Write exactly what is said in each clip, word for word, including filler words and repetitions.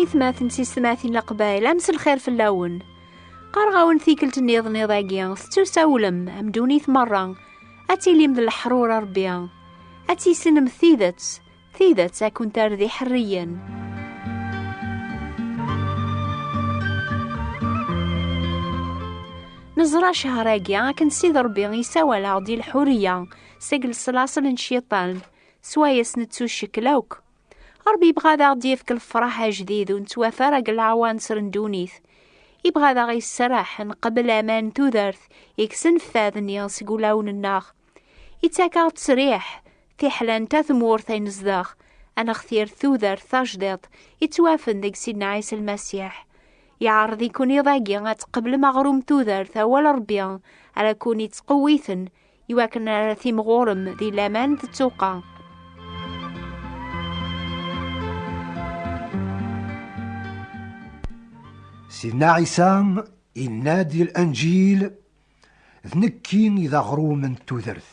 Atmaten d tiyessetmatin n Leqbayel, amselxir fell-awen. Qqareɣ-awen tikkelt nniḍen iḍ-agi, tettusawlem, am ddunit merra, ad tilim d leḥrur a Ṛebbi, ad tissinem tidet, tidet ad ken-terr d iḥerriyen. Neẓra ccher-agi akken Sidi Ṛebbi yessawal-aɣ-d i lḥuriya seg leṣlaṣel n cciṭan, swayes nettucekkel akk. Ṛebbi yebɣa ad aɣ-d-yefk lefṛaḥ ajdid ur nettwafa ara deg leɛwanser n ddunit. Yebɣa ad aɣ-yesserreḥ nqebbel aman n tudert i yessenftaden-nni seg wulawen-nneɣ. Yettak-aɣ-d ttesriḥ, tiḥlant a tmurt ay nezdeɣ, ad nextir tudert tajdiṭ yettwafen deg Sidna Ɛisa Lmasiḥ. Yeɛreḍ-iken iḍ-agi ad tqeblem aɣrum n tudert, awal Ṛebbi, ara ken-ittqewwiten, iwakken ara timɣurem di laman d ttuqa. Sidna Ɛisa yenna-d di Lenǧil: "D nekki i d aɣrum n tudert."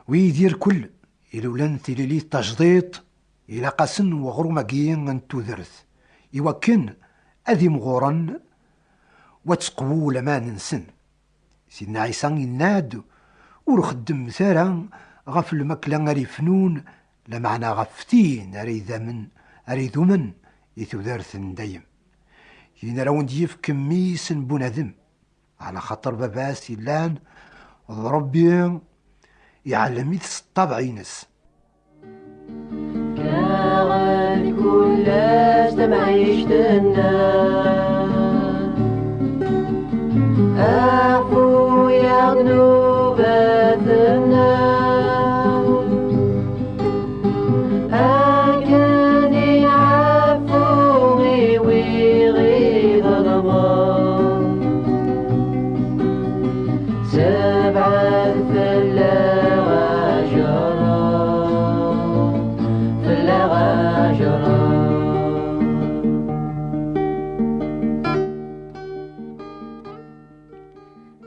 Wid irkul ilulen tilelli tajdiṭ, ilaq-asen weɣrum-agi n tudert, iwakken ad imɣuren u ad tqewwu laman-nsen. Sidna Ɛisa yenna-d: "Ur xeddmet ara ɣef lmakla ara ifnun, lameɛna ɣef tin ara idamen, ara idumen i tudert n dayem. Tin ara wen-d-yefk mmi-s n bunadem, ɛla xaṭer baba-s yellan d Ṛebbi, iɛellem-it s ṭṭabeɛ-ines." Kkaɣ-d kul ass tamɛict-nneɣ, ɛfu-yaɣ ddnubat-nneɣ, akken iɛeffu i wi ɣ-iḍelmen. Sebɛed fell-aɣ ajṛad, fell-aɣ ajṛad.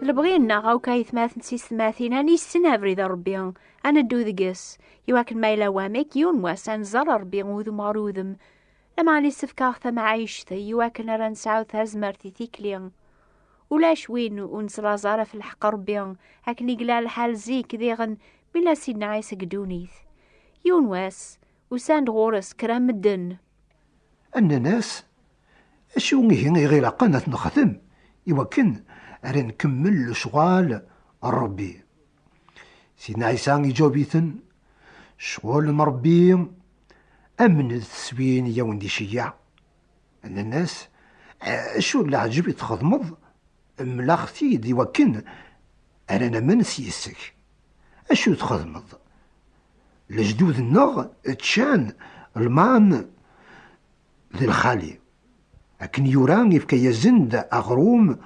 D lebɣi-nneɣ akk aytmaten d tiyessetmatin ad nissen abrid n Ṛebbi, ad neddu deg-s, iwakken ma yella wamek yiwen wass ad nẓer Ṛebbi udem ɣer udem, lameɛna yessefk-aɣ tamɛict iwakken ara nesɛu tazmert i tikli. Ulac win ur nettlaẓ ara ɣef lḥeqq Ṛebbi, akken i yella lḥal zik diɣen mi yella Sidna Ɛisa deg ddunit. Yiwen wass, usan-d ɣur-s kra n medden. Nnan-as: "Acu ihi i ɣ-ilaqen ad t-nexdem iwakken ara nkemmel lecɣal n Ṛebbi?" Sidna Ɛisa iǧaweb-iten: "Ccɣel n Ṛebbi, amnet s win i awen-d-iceyyeɛ." Nnan-as: "Acu n leɛǧeb i txedmeḍ? Mel-aɣ-t-id iwakken ara namen s yes-k. Acu txedmeḍ? Lejdud-nneɣ ččan lman d lxali. Akken yura, ifka-yasen-d aɣrum,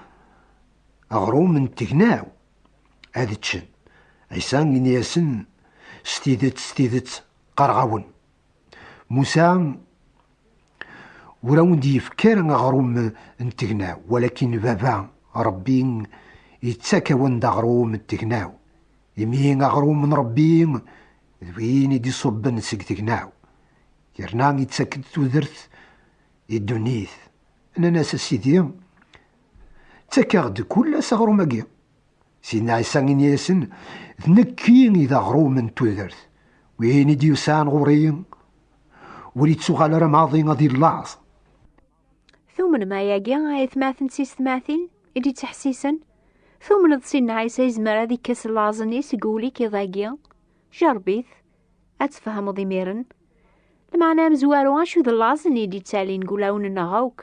aɣrum n tegnaw ad ččen." Ɛisa yenna-yasen: "S tidet, s tidet, qqareɣ-awen, Musa ur awen-d-yefki ara aɣrum n tegnaw, walakin Baba Ṛebbi yettak-awen-d aɣrum n tegnaw, imi aɣrum n Ṛebbi d win i d-iṣubben seg tegnaw, yerna yettak-d tudert i ddunit." Nnan-as: "A Sidi, ttak-aɣ-d kul ass aɣrum-agi." Sidna Ɛisa ini-asen: "D nekki i d aɣrum n tudert. Win i d-yusan ɣur-i, ur yettuɣal ara maḍi ad yellaẓ." Tumnem ayagi, ay atmaten d tiyessetmatin i d-ittḥessisen? Tumneḍ Sidna Ɛisa yezmer ad ikkes laẓ-nni seg wul-ik iḍ-agi? Jerreb-it, ad tfehmeḍ imiren. Lmeɛna amezwaru, acu d laẓ-nni i d-ittalin deg wulawen-nneɣ akk?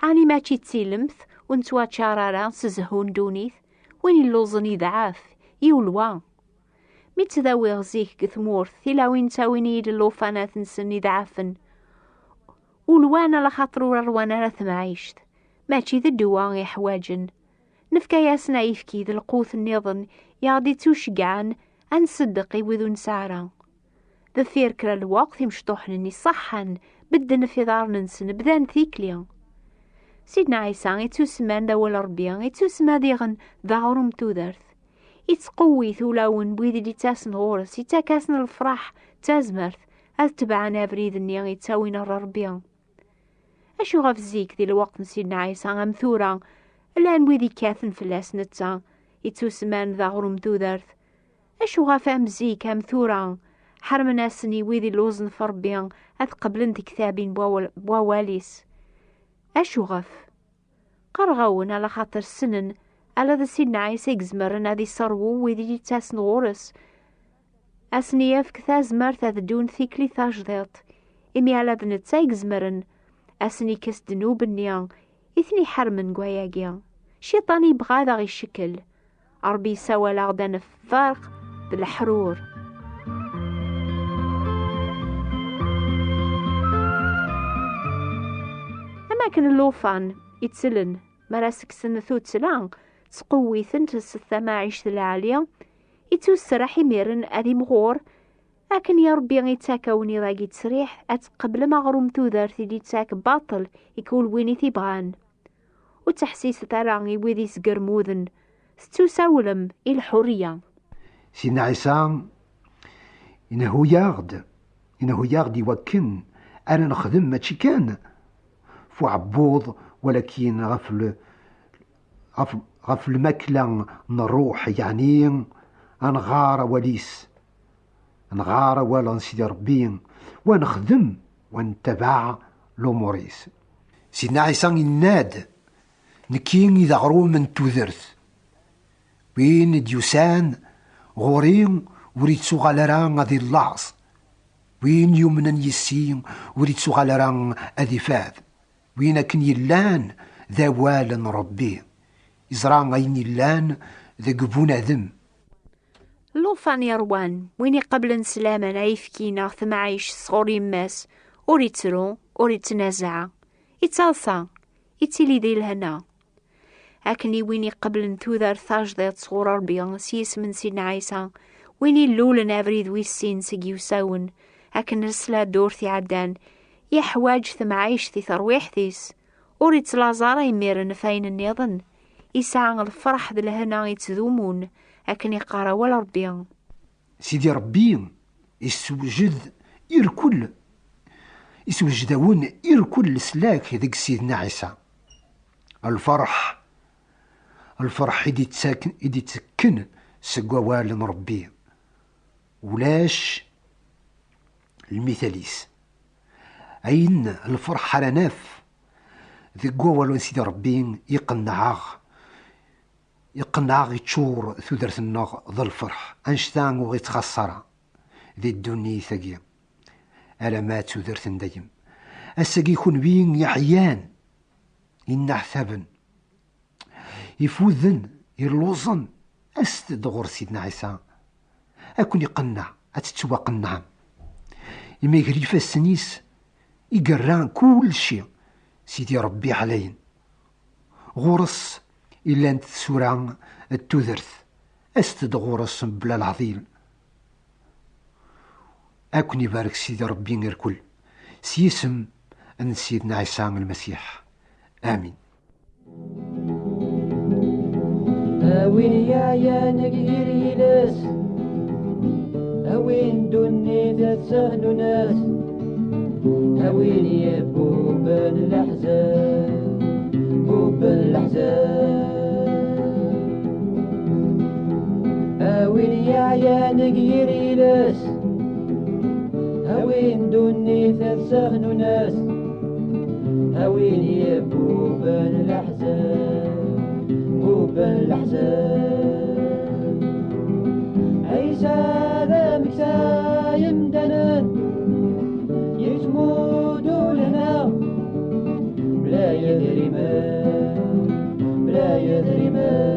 Ɛni mačči d tilemt ur nettwaččar ara s zzhu n ddunit? Win illuẓen iḍɛef, iwelwa. Mi ttdawiɣ zik deg tmurt, tilawin ttawin-iyi-d llufanat-nsen iḍɛafen. Ulwan ala xaṭer ur ṛwan ara tamɛict. Mačči d ddwa i ḥwaǧen. Nefka-yasen ayefki d lqut nniḍen i aɣ-d-ittuceggɛen ad nṣeddeq i wid ur nesɛi ara. Deffir kra n lweqt, imecṭuḥen-nni ṣaḥḥan, bedden ɣef iḍarren-nsen, bdan tikli. Sidna Ɛisa ittusemman d awal n Ṛebbi, ittusemma diɣen d aɣrum n tudert. Ittqewwit ulawen n wid i d-ittasen ɣur-s, ittak-asen lefṛaḥ d tazmert ad tebɛen abrid-nni ittawin ɣer Ṛebbi. Acu ɣef zik di lweqt n Sidna Ɛisa am tura, llan wid ikkaten fell-as netta, ittusemman d aɣrum n tudert? Acu ɣef am zik am tura, ḥermen-asen i wid illuẓen ɣef Ṛebbi ad qeblen tiktabin n wawal-, n wawal-is? Acu ɣef? Qqareɣ-awen, ala xaṭer ssnen ala d Sidna Ɛisa i izemren ad iṣerwu wid i d-yettasen ɣur-s, ad sen-yefk tazmert ad ddun tikli tajdiṭ, imi ala d netta i izemren ad sen-ikkes ddnub-nni i ten-iḥermen deg wayagi. Cciṭan yebɣa ad aɣ-icekkel. Ṛebbi yessawal-aɣ-d ad nferq d leḥrur. Am akken llufan ittellen, mi ara s-kksen tuttla, ttqewwiten-t s tamaɛict lɛali, ittuserreḥ imiren ad imɣur, akken i Ṛebbi ittak awennid-agi ttesriḥ, ad tqeblem aɣrum tudert i d-ittak baṭel i kul win i t-ibɣan. Ur ttḥessiset ara i wid isgermuden, tettusawlem i lḥurriya. Sidna Ɛisa inehhu-yaɣ-d, inehhu-yaɣ-d i wakken ara nexdem mačči kan f uɛebbuḍ, walakin ɣef le-, ɣef, ɣef lmakla n ṛṛuḥ, yeɛni ad nɣar awal-is, ad nɣar awal n Sidi Ṛebbi, wa nexdem, wa nettabaɛ lumuṛ-is. Sidna Ɛisa yenna-d, nekki i d aɣrum n tudert. Win i d-yusan ɣur-i ur ittuɣal ara ad illaẓ. Win yumnen yis-i ur ittuɣal ara ad ifad. Win akken yellan d awal n Ṛebbi. Iẓra ayen yellan deg bunadem. Llufan iṛwan, win iqeblen s laman ayefki neɣ temɛict sɣur yemma-s, ur ittru, ur ittnazaɛ. Ittaḍsa, ittili di lehna. Akken i win iqeblen tudert tajdiṭ sɣur Ṛebbi s yisem n Sidna Ɛisa, win ilulen abrid wis sin seg yiwsawen, akken nesla ddurt iɛeddan, yeḥwaǧ temɛict i terwiḥt-is, ur ittlaẓ ara imiren ɣef wayen nniḍen, isɛa lferḥ d lehna ittdumun, akken iqqar awal Ṛebbi. Sidi Ṛebbi issewjed irkul, issewjed-awen irkul leslak deg Sidna Ɛisa. Lferḥ, lferḥ i d-ittak-, i d-ittekken seg wawal n Ṛebbi. Ulac lmital-is. Ayen lferḥ ara naf deg wawal n Sidi Ṛebbi iqenneɛ-aɣ, iqenneɛ-aɣ, iččur tudert-nneɣ d lferḥ, annect-a ur ɣ-ittxaṣṣa ara di ddunit-agi, alamma d tudert n dayem. Ass-agi kunwi iḥyan, inneɛtaben, ifuden, illuẓen, aset-d ɣur Sidna Ɛisa, ad ken-iqenneɛ, ad tettwaqenneɛem. Imi gar ifassen-is i yerra kulci Sidi Ṛebbi ɛlayen. Ɣur-s i llant tsura d tudert, aset-d ɣur-s mebla leɛḍil. Ad ken-ibarek Sidi Ṛebbi irkul, s yisem n Sidna Ɛisa Lmasiḥ. Amin. A win yeɛyan deg yir yiles, a win ddunit ad tesseɣnunes, a win yebbuben leḥzen, bubben leḥzen. A win yeɛyan deg yir yiles, a win ddunit ad tesseɣnunes, a win yebbuben leḥzen, bubben leḥzen. Ɛisa d ameksa yemdanen, yettmudu lehna, bla yedrimen, bla yedrimen.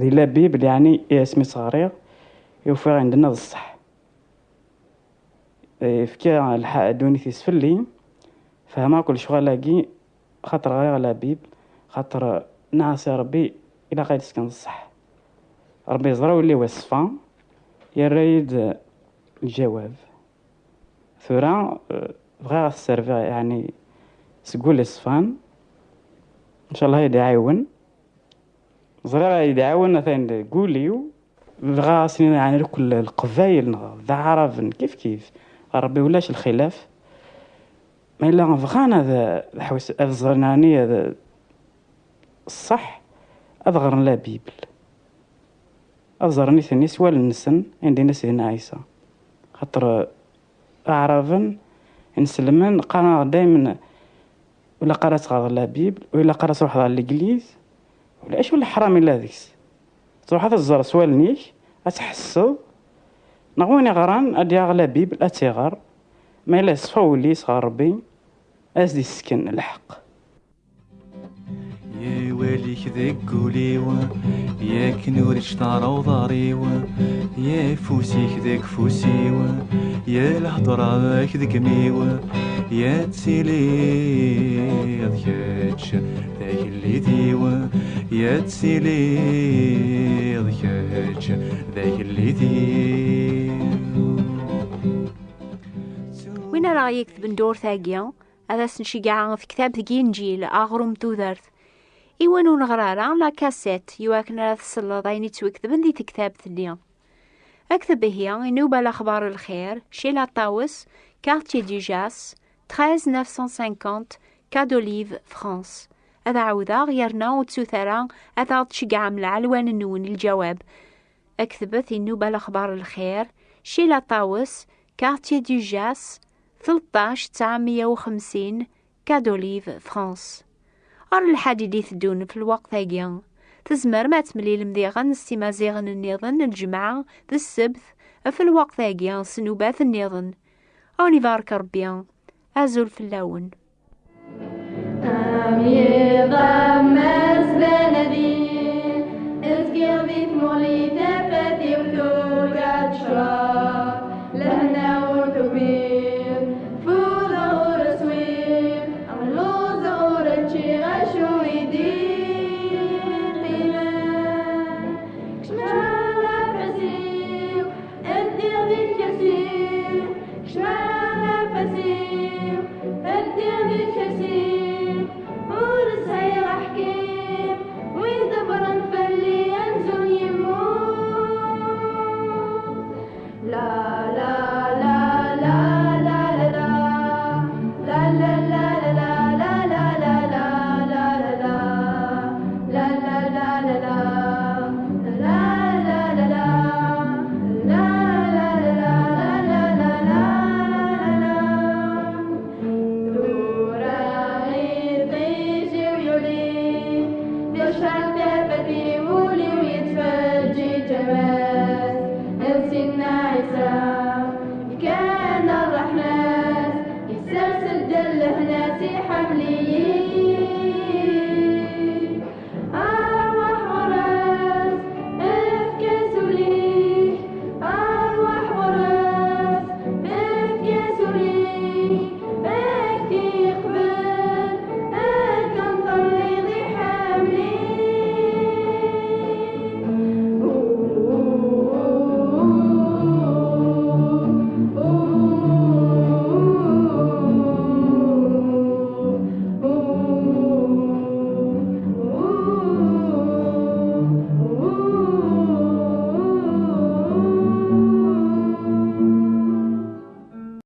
Di la Bible, yeɛni, i asmi s-ɣriɣ, i ufiɣ anda-nni d ṣṣeḥ. Yefka lḥa-, ddunit-is fell-i, fehmeɣ akk lecɣal-agi, xaṭer ɣriɣ la Bible, xaṭer nniɣ-as i Ṛebbi, ilaq ad d-tesken ṣṣeḥ. Ṛebbi yeẓra ul-iw iṣfa, yerra-yi-d lǧawab. Tura, eh, bɣiɣ ad t-sserviɣ, yeɛni, seg wul iṣfan. Ncallah ad yi-d-iɛiwen. Ẓriɣ ad yi-d-iɛiwen, atan deg wul-iw. Bɣiɣ ad s-iniɣ, yeɛni, lkul Leqbayel neɣ d Aɛraben, kif kif. Ɣer Ṛebbi ulac lxilaf. Ma yella bɣan ad, ad ḥewsen, ad ẓren ɛni ad, ṣṣeḥ, ad ɣren la Bible. Ad ẓren nitni s wallen-nsen ayen d-yenna Sidna Ɛisa. Xaṭer Aɛraben, inselmen, qqaren-aɣ daymen, ur ilaq ara ad teɣreḍ la Bible, ur ilaq ara ad truḥeḍ ɣer legliz, ulac ur leḥram illa deg-s. Truḥ ad teẓreḍ s wallen-ik, ad tḥesseḍ, neɣ win iɣran ad d-yaɣ la Bible, ad tt-iɣer, ma yella yeṣfa wul-is ɣer Rebbi, ad s-d-issken lḥeqq. Yawal-ik deg ul-iw, yakken ur ičṭar uḍar-iw, yafus-ik deg ufus-iw, ya lhedra-k deg imi-w, ya tiliḍ kečč d agellid-iw, ya tiliḍ kečč d agellid-iw. Win ara ɣ-yeketben dduṛt-agi, ad as-nceggeɛ tektabt n Yinǧil, aɣrum n tudert. I win ur neɣri ara, la cassette, i wakken ara tselleḍ ayen yettwaketben di tektabt-nni. Akteb ihi i nnuba Lexbar Lxir, chez La Tawes, quartier du Jas, treize neuf cent cinquante, Quai d'Olive, France. Ad ɛawdeɣ, yerna ur ttut ara ad aɣ-d-tceggɛem lɛelwan-nwen i lǧawab. Aktbet i nnuba Lexbar Lxir, chez La Tawes, quartier du Jas, tleṭṭac tesɛa meyya u xemsin, Quai d'Olive, France. Ar lḥad i d-iteddun f lweqt-agi. Tzemrem ad temlilem diɣen s timaziɣen nniḍen n lǧemɛa d ssebt f lweqt-agi s nnubat nniḍen. Ad wen-ibarek Rebbi. Azul fell-awen.